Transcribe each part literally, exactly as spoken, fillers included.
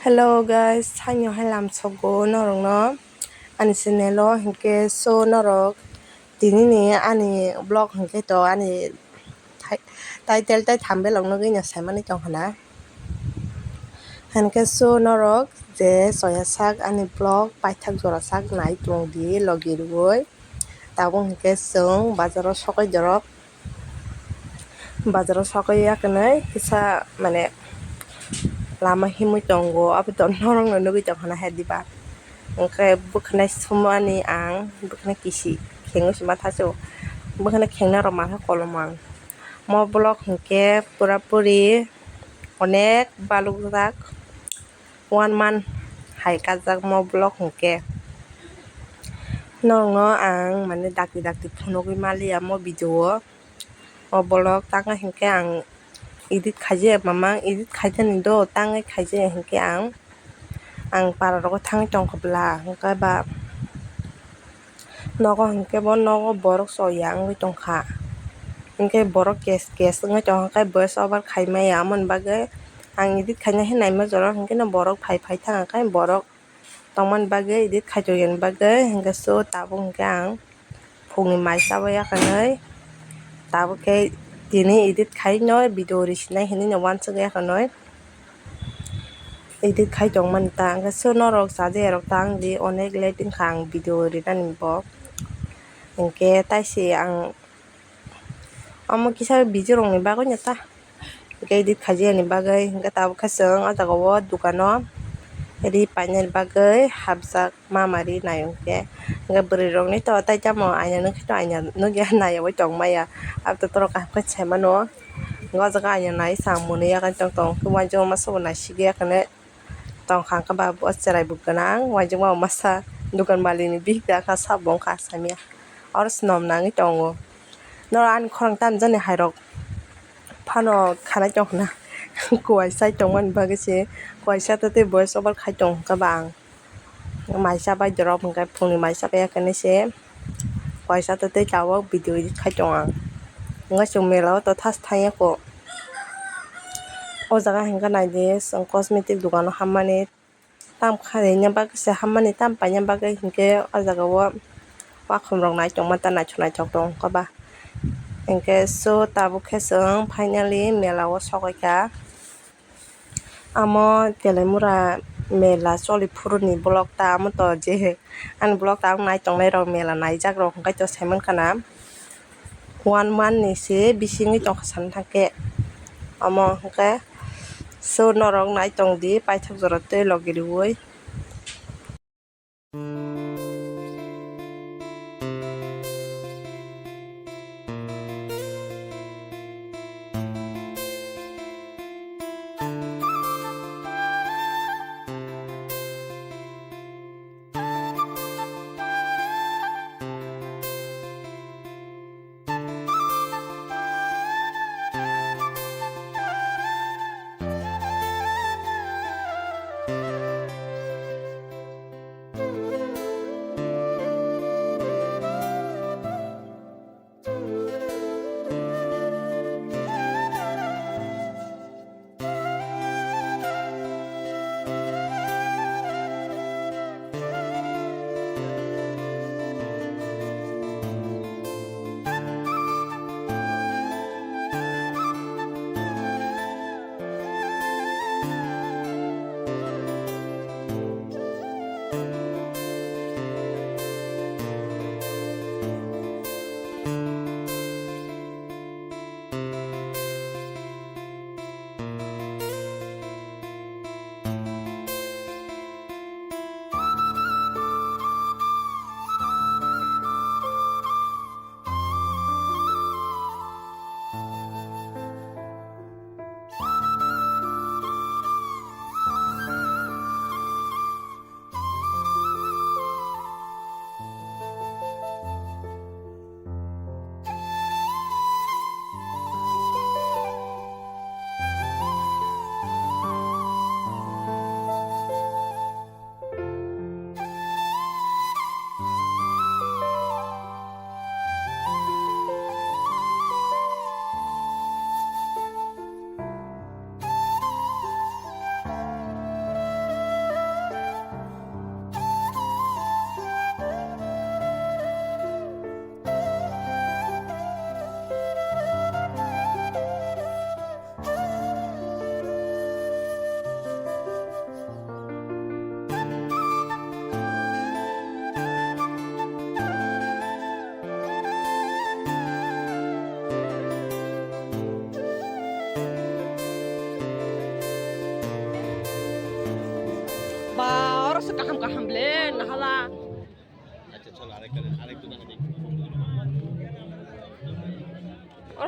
Hello guys, saino hai lamsogo norokno ani channel o, hinkhe so norok tinini ani vlog hinkhe to ani thai-, title tei thumbnail rok nugwi no saimani tongkha na. Hinkhe so norok je soya sak ani vlog paithak jora sak nai tongdi logi rwui. Tabuk hinkhe chwng bazaro sokoi jorok. Bazaro sokoi yakhwnwi kisa, mane, lama himwi tongo, abo to norokno nugwi tongkha na hai diba? Hinkhe bwkhwnai sumani ang, bwkhwnai kisi khengwi sima thasu, bwkhwnai khengna rok mangkha kolom ang. Mo vlog hinkhe pura puri onek balukjak, one month hai kajak mo vlog hinkhe. Norokno ang, mane, dakti dakti phunugwi maliya mo video o. O vlog tangkha hinkhe ang edit khaijaya, mamang edit khaijani do, tangwi khaijaya hinkhe ang, ang para rogo thangwi tongkha bwla, hinkhe ba nogo hinkhe bo nogo borok soya wngwi tongkha, hinkhe borok kes kes wngwi tongkha, hinkhe voice over khaimaya, amoni bagwi ang edit khaina hinwi naima jora hinkhe no borok phai phai thangkha, borok tongmani bagwi, edit khaitokya ni bagwi, hinkhe so tabuk hinkhe ang phungni mai chabai yakhwnwi, tabuk khe tini edit khaino video risinai hinwi no uansuk yakhwnwi edit khai tongmani ta, hinkhe so norok chajakya rok tang di, onek late wngkha ang video rinani bo, hinkhe taisi ang omo kisa busy rokni bagwi no ta. Hinkhe edit khaijani bagwi, hinkhe tabuk khe chwng o jaga o dukano ri painani bagwi hapjak, mama ri nai hinkhe. Hinkhe bwrwi rokni to tai tamo aina nukhe to aina nukya naiwi tongmaya. Abo to torok kaham khe saimano. Hinkhe o jaga aina nai chwng mwnwi yakhai tong tong khe uansukma sobo naisikya kheno. Tongkha khe ba bo cherai bo gwnang, uansukma masa dukan malikni bihik da kha sabo wngkha samya. Oro swnam nangwi tongo. Norok ani khorang tamjani hairok phano khanai tongkha na. Kuai chai tongmani bagwi se kuai cha tei voice over khai tongkha ba ang. Mai chabai drop hwnkhe phungni mai chabai ya khe se. Kuai cha tei tabuk video edit khai tongo ang. Wngkha chwng mela o to thas thangya kho. O jaga hinkhe naidi chwng cosmetic dukano hammani. Tam khaina bagwi se hammani, tam paina bagwi hinkhe o jaga o wakhom rok nai tongma ta naithok naithok tong kha ba. Hinkhe so tabuk khe chwng finally mela o sogwi kha. Amo Telaimura mela choli phuru ni vlog ta amo to je ani vlog ta ang nai tongnai rok mela naijak rok hinkhe to saiman khana. One month ni se bisingwi tongkha sana thangkhe. Omo hwnkhe so norok nai tongdi paithak jora tei logi riui.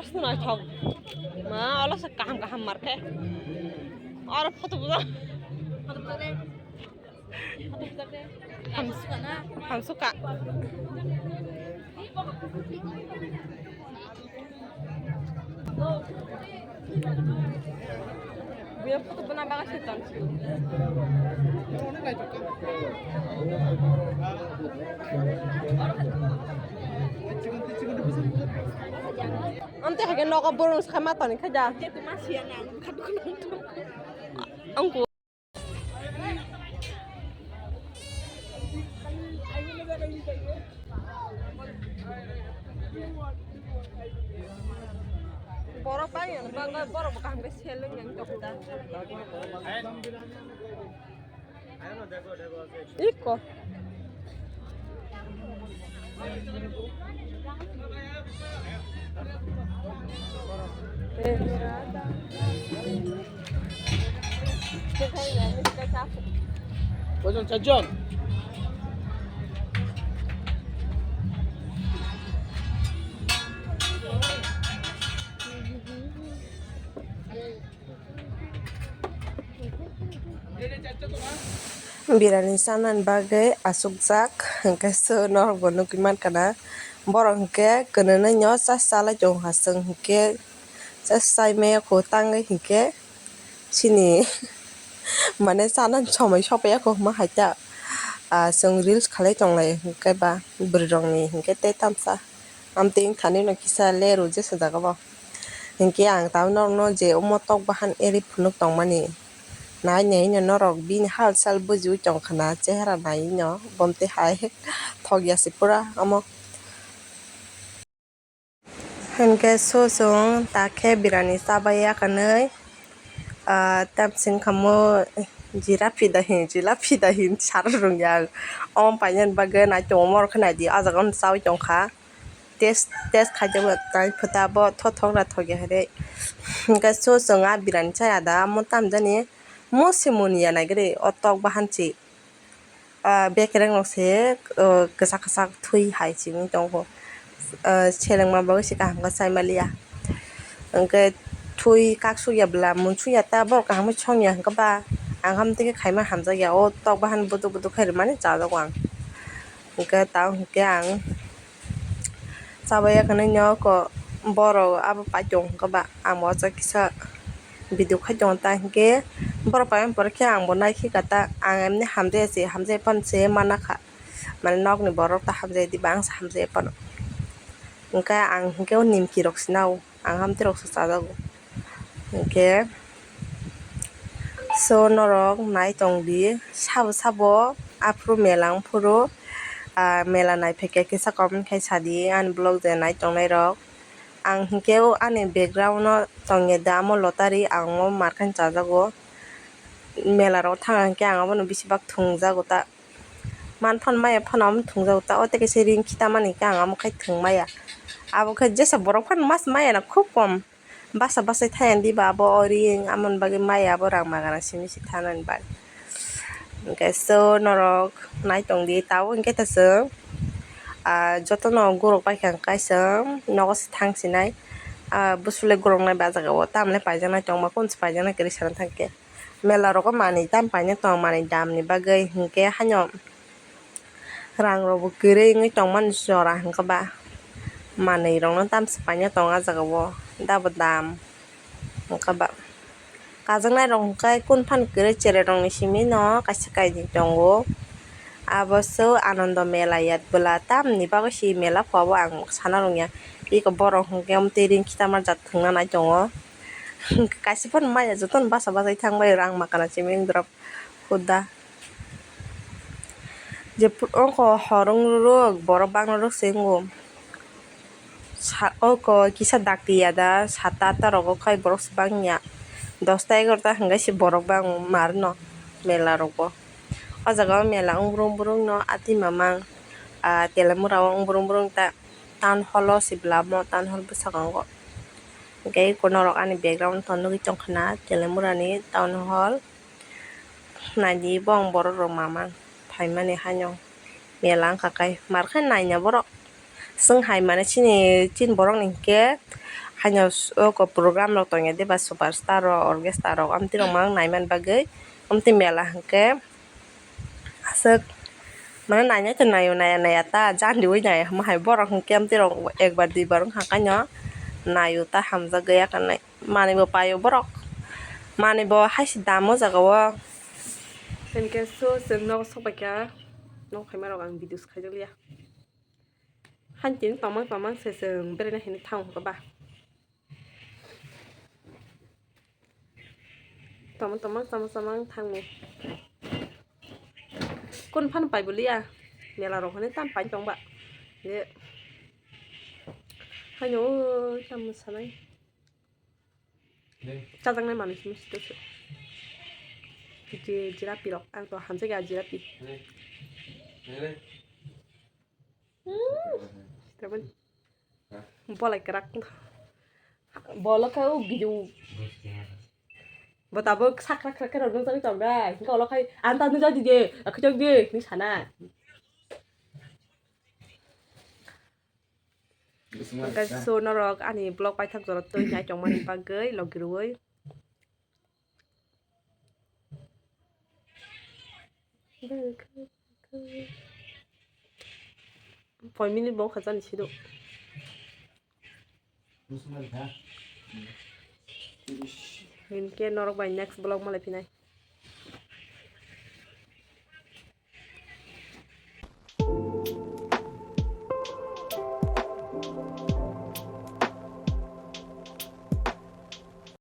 Naithok. Ma, olo se kaham kaham mar khe. Oro photo bujo. Ham-, hamsukha. Buya photo buna baga se tong. Amte hage nogo borong sakha matani khaja. Angku. Borok bai ang bangla borok bo kaham khe seleng yang tokta. Iko. Kaijon charjon? Birani chanani bagwi achukjak, hwnkhe chwng norokbo nugwi mankha na, borok hwnkhe kwnaino cha chalai tongkha, chwng hwnkhe cha chai maya kho tangwi hwnkhe chini mane chanani somoi sopaiya kho hwnma hai ta, ah, chwng reels khalai tonglai hwnkhe ba bwrwirokni hwnkhe tei tamsa. Amtwi wngthani no kisa le rwjak sajak obo. Hinkhe ang tabuk norokno je omo tok bahan eri phunuk tongmani. Nai nai no norok bini hal sal bujiwi tongkha na chehara naiwi no bomtwi hai thok ya se pura omo. Hinkhe so chwng ta khe birani chabai ya kanwi, ah, tamsing khamu jira pida hin jila pida hin sar rwngya. Omo painani bagwi nai tongo morokhe naidi o jaga o chawi tongkha. Test, test khaijak nai phuta bo thothok na thokya hinwi. Hwnkhe so chwng a birani chaya da, amo tamjani musi muni ya naigwrwi o tok bahan se. Ah, bekereng rok se, ah, kwchak kwchak thui hai simi tongo. Ah, selengma bagwi se kaham khe chai maliya. Hwnkhe thui kaksuk ya bwla munsuk ya ta borok kaham khe song ya hwnkhe ba ang ham twi khe khaima hamjak ya o tok bahan buduk buduk khe rwmani chajago ang. Hwnkhe tamo hwnkhe ang. Chabai ya khe nini oko borok abo pai tongo hwnkhe ba ang bo kisa video khai tongo ta hinkhe borok pai pore khe ang bo nai khe kata ang emni hamjaya se hamjaya phano se mana kha mane nokni borok ta hamjaya diba ang se hamjaya phano hinkhe ang hinkhe o nimki rok se nao. Ang hamtwi rok se chajago. Hinkhe so norok nai tong di, sabo sabo aphuru mela wng phuru, ah, mela nai phaikha kisa comment khai sa di ani vlog je nai tongnai rok. Ang hinkhe o ani background o tongya da amo lottery, ang o markhe chajago. Mela rok thang hinkhe ang abono bisi bak thung jago ta. Man phano maya phano amo thung jago ta, o tei kaisa ring khitamani hinkhe ang amo khai thung maya. Abo khe jesa borok phano mas maya na khub kom. Basa bachai thayang diba abo o ring, amoni bagwi maya abo rang magana simi se thanani bagwi. Hinkhe so norok nai tong di, tabuk hinkhe ta chwng, ah, jotono guruk paikha hinkhe chwng nogo se thang sinai. Ah, bwswk le guruknai ba jaga o, tamle paijaknai tongma, kunso paijaknai kwrwi sana thangkhe. Mela rogo manwi tam paina tong, manwi damni bagwi hinkhe haino rang rokbo kwrwi wngwi tongmani jora hinkhe ba manwi rokno tamsa paina tong ah jaga o dabo dam hinkhe ba kajaknai rok hinkhe kunu phano kwrwi cherai rokni simi no kaisa kainwi tongo abo se Anando mela ya bwla tamni bagwi se mela pho abo ang sana rwngya eko borok hinkhe omtwi ring khitamar jat thwngna nai tongo. Kaisa phano maya jotono basa bachai thang bai rang makana simi wngdrop huda. Je ongkho hor wng rwrwk borok bangna rwk se wngo. Sa oko kisa dakti ya da satta atta rogo khai borok se bangya. Dosta egarota hwnkhe se borok bang mar no mela rogo. O jaga o mela wng brung brung no atwi mamang ah telemura o wng brung brung ta town hall o se bwlamo town hall bwskango. Hwnkhe eko norok ani background tong nugwi tongkha na Telemurani town hall. Naidi bo ang borok rok mamang phaimani haino mela wngkha khe markhe naina borok. Chwng hai mane chini, chini borok ni hinkhe Haino s-, oko program rok tongya diba, superstar rok, orchestra rok, amtwi rok mang naiman bagwi, amtwi mela hwnkhe aswk mane nainai to naio, naiya naiya ta, jan riui naiya hwnma hai borok hwnkhe amtwi rok ekbar duibar wngkha kaino naio ta, hamjakgwi ya kanai. Manwi bo paio borok, manwi bo haisi dam o jaga o. Hinkhe so chwng nogo sokbaikha, nok phaima rok ang videos khaijakliya. Hain tini tongmang tongmang se chwng beraina hinwi thang hwnkha ba. Tongmang tongmang chamang chamang thangwi. Kun phano pai boliya. Mela rok hwnwi tam pai tong ba. Ye. Haino o tamo sanai. Chajaknai manwi simi sito se. Ji-, jirapi rok. Ang to hamjakya jirapi. Sitramani. Bolai kwrak. Bolo khe o video. Bo tabuk sakrak krak khe rok nukjagwi tong dai. Hwnkhe olo khai ang ta nukjak di de. Akhwchok di. Hwnwi sana. Hwnkhe so norok ani vlog paithak jora twi nai tongmani bagwi logi rwui. Poi minute bo khajani sido. Hinkhe norok bai next vlog malai phinai.